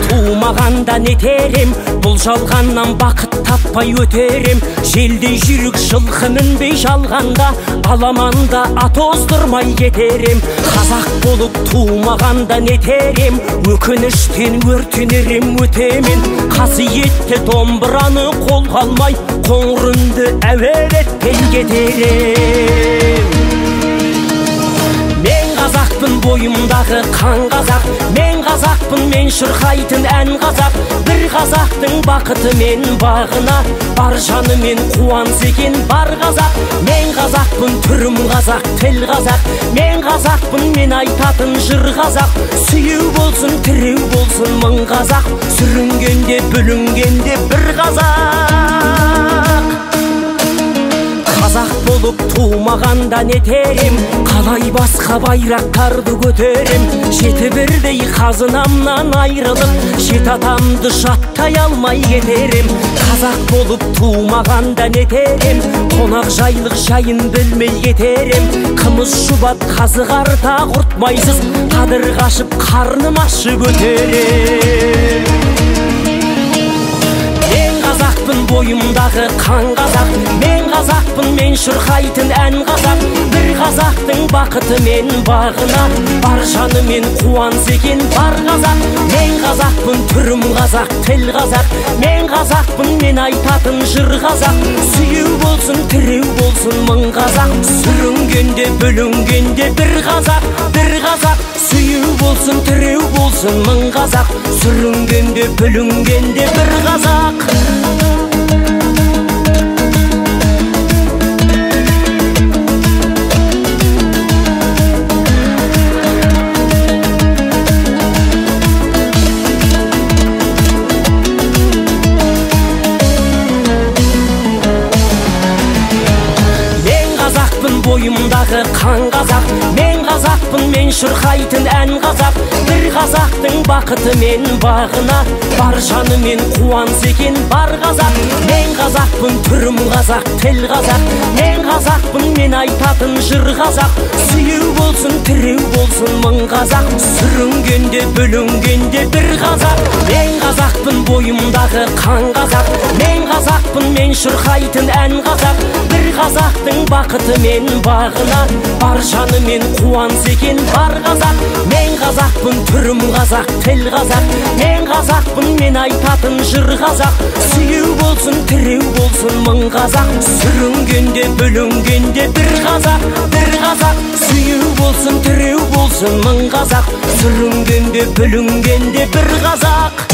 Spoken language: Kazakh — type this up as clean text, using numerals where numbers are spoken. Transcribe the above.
Тумағанда нетерем, бұл жалғаннан бақыт таппай өтерем. Желдей жүйрік жылқы мінбей жалғанда, аламанда ат оздырмай кетерем. Қазақ болып тумағанда нетерем, өкініштен өртенерем өтемен. Қасиетті домбыраны қолға алмай, қоңыр үнді әуелетпей кетерем. Мен қазақпын, бойымдағы қан қазақ, мен қазақпын, мен шырқайтын ән қазақ. Бір қазақтың бақыты мен бағына, бар жанымен қуанса екен бар қазақ. Мен қазақпын, түрім қазақ, тіл қазақ, мен қазақпын, мен айтатын жыр қазақ. Сүйеу болсын, тіреу болсын мың қазақ, сүрінгенде, бүлінгенде бір қазақ. Қазақ болып тумағанда нетерем, қалай басқа байрақтарды көтерем. Жеті бірдей қазынамнан айрылып, жеті атамды жаттай алмай кетерем. Қазақ болып тумағанда нетерем, қонақ жайлық жайын білмей кетерем. Қымыз шұбат қазы қарта құртмайсыз, қадір қашып қарным ашып өтерем. Мен қазақпын, бойымдағы қан қазақ, мен қазақпын, мен шырқайтын ән қазақ. Бір қазақтың бақыты мен бағына, бар жанымен қуанса екен бар қазақ. Мен қазақпын, түрім қазақ, тіл қазақ, мен қазақпын, мен айтатын жыр қазақ. Сүйеу болсын, тіреу болсын мың қазақ, сүрінгенде, бүлінгенде бір қазақ, бір қазақ. Сүйеу болсын, тіреу болсын мың қазақ, сүрінгенде, бүлінгенде бір қазақ. Бойымдағы қан қазақ, мен қазақпын, мен шырқайтын ән қазақ. Бір қазақтың бақыты мен бағына, бар жанымен қуанса екен бар қазақ. Мен қазақпын, түрім қазақ, тіл қазақ, мен қазақпын, мен айтатын жыр қазақ. Сүйеу болсын, тіреу болсын мың қазақ, сүрінгенде, бүлінгенде бір қазақ. Мен қазақпын, бойымдағы қан қазақ, мен қазақпын, мен шырқайтын ән қазақ. Бір қазақтың бақыты мен бағына, бар жанымен қуанса екен бар қазақ. Мен қазақпын, түрім қазақ, тіл қазақ, мен қазақпын, мен айтатын жыр қазақ. Сүйеу болсын, тіреу болсын мың қазақ, сүрінгенде, бүлінгенде бір қазақ, бір қазақ. Сүйеу болсын, тіреу болсын мың қазақ, сүрінгенде, бүлінгенде бір қазақ.